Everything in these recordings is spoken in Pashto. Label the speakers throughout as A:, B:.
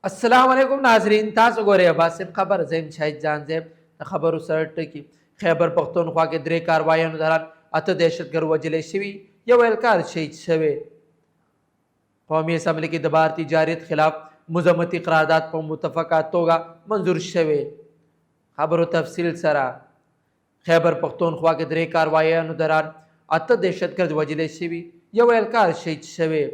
A: السلام علیکم ناظرین، تاسو ګورئ عباسین خبر. زه یم شاهد جان زیب. د خبرو سره ټکي: خیبر پښتونخوا کې درې کاروایانو دوران اته دهشتګر وژل شوي، یو اهلکار شهید شوی. قومي اسمبلي کې د بھارتي جارحیت خلاف مذمتي قرارداد په متفقه توګه منظور شوی. خبرو تفصیل سره: خیبر پښتونخوا کې درې کاروایانو دوران اته دهشتګرد وژل شوي، یو اهلکار شهید شوی.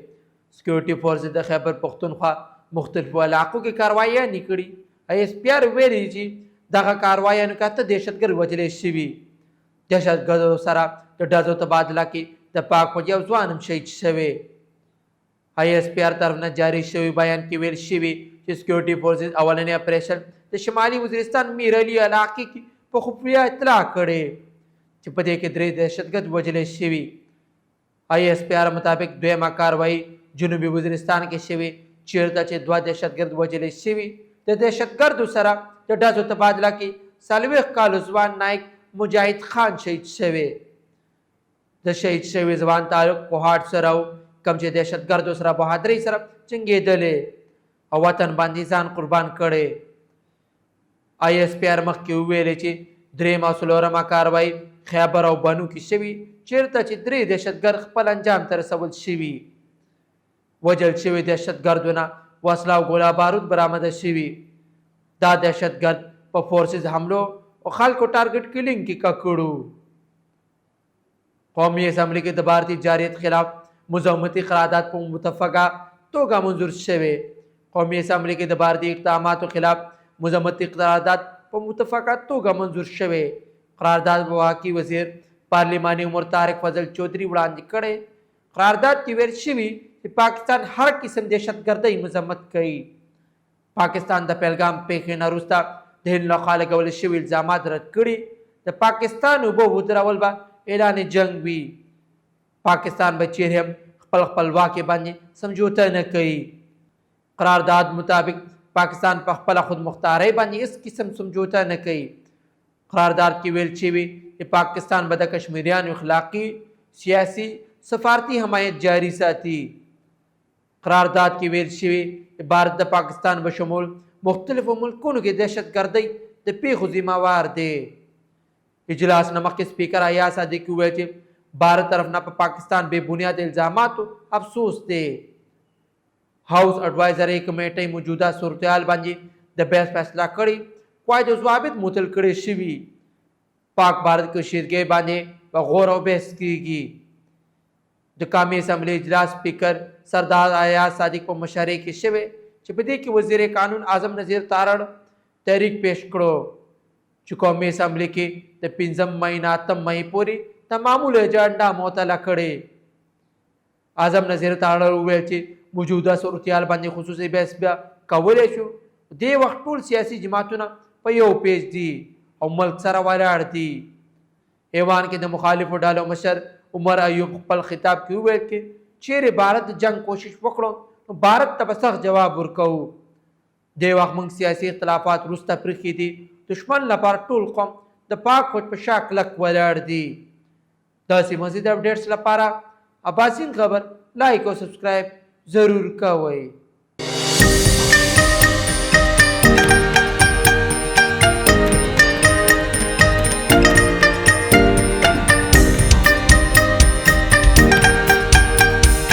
A: سکیورټي فورسز د خیبر پښتونخوا مختلفو علاقو کې کاروایانې کړي. آی ایس پي آر ویلي چې دغه کاروایانو کې اته دهشتګرد وژل شوي. دهشتګردو سره د ډزو تبادله کې د پاک فوج یو ځوان هم شهید شوی. آی ایس پي آر طرف نه جاري شوي بیان کې ویل شوي چې سکیورټي فورسز اولنی اپریشن د شمالي وزیرستان میر علي علاقې کې په خفیه اطلاع کړې چې په دې کې درې دهشتګرد وژل شوي. آی ایس پي آر مطابق دویمه کاروایی جنوبي وزیرستان کې شوې، چیرته چې دوه دهشتګرد وژل شوي. د دهشتګردو سره د ډزو تبادله کې 40 کالو ځوان نایک مجاهد خان شهید شوی. د شهید شوي ځوان تعلق کوهاټ سره و، کوم چې دهشتګردو سره بهادرۍ سره جنګېدلی او وطن باندې ځان قربان کړی. آی ایس پي آر مخکې وویل چې درېیمه او څلورمه کاروایی خیبر او بنو کې شوي، چیرته چې درې دهشتګرد خپل انجام ته رسول شوي. وژل شوي دهشتګردو نه وسله او ګوله بارود برآمده شوي. دا دهشتګرد په فورسز حملو او خلکو ټارګټ کلینګ کې ککړو. قومي اسمبلي کې د بھارتي جارحیت خلاف مذمتي قرارداد په متفقه توګه منظور شوی. قومي اسمبلي کې د بھارتي اقداماتو خلاف مذمتي قرارداد په متفقه توګه منظور شوی. قرارداد وفاقي وزیر پارلیماني امور طارق فضل چودري وړاندې کړی. قرارداد کې ویل شوي چې پاکستان هر قسم دهشتګردۍ مذمت کوي. پاکستان د پهلګام پېښې نه وروسته د هند لخوا لګول شوي الزامات رد کړي. د پاکستان اوبه ودرول به اعلان جنګ وي. پاکستان به چیرې هم خپل خپلواکۍ باندې سمجوته نه کوي. قرارداد مطابق پاکستان په خپله خودمختارۍ باندې هیڅ قسم سمجوته نه کوي. قرارداد کې ویل شوي چې پاکستان به د کشمیریانو اخلاقي، سیاسي، سفارتي حمایت جاري ساتي. قرارداد کې ویل شوي چې بھارت د پاکستان په شمول مختلفو ملکونو کې دهشتګردۍ د پیښو ذمه وار دی. اجلاس نه مخکې سپیکر ایاز صادق وویل چې بھارت طرف نه په پاکستان بې بنیاد الزاماتو افسوس دی. هاوس اډوایزرۍ کمیټۍ موجوده صورتحال باندې د بحث فیصله کړې، قواعد او ضوابط معطل کړی شوي. پاک بھارت کشیدګۍ باندې په غور او بحث کیږي. د قامي اسمبلۍ اجلاس سپیکر سردار ایاز صادق په مشرۍ کې شوی چې په دې کې وزیر قانون اعظم نذیر تارړ تحریک پیش کړو چې قومي اسمبلي کې د 5 مې نه 8 مې پورې د معمول ایجنډا معطله کړي. اعظم نذیر تارړ وویل چې موجوده صورتحال باندې خصوصي بحث بیا کولی شو. دې وخت ټول سیاسي جماعتونه په یو پیج دي او ملک سره ولاړ دي. ایوان کې د مخالفو ډلو مشر عمر ایوب خپل خطاب کې وویل چې چیرې بھارت د جنګ کوشش وکړو نو بھارت ته به سخت جواب ورکوو. دې وخت موږ سیاسي اختلافات وروسته پرېښي دي. دښمن لپاره ټول قوم د پاک فوج په شا کلک ولاړ دي. داسې مزید اپډیټس لپاره اباسین خبر لایک او سبسکرایب ضرور کوئ.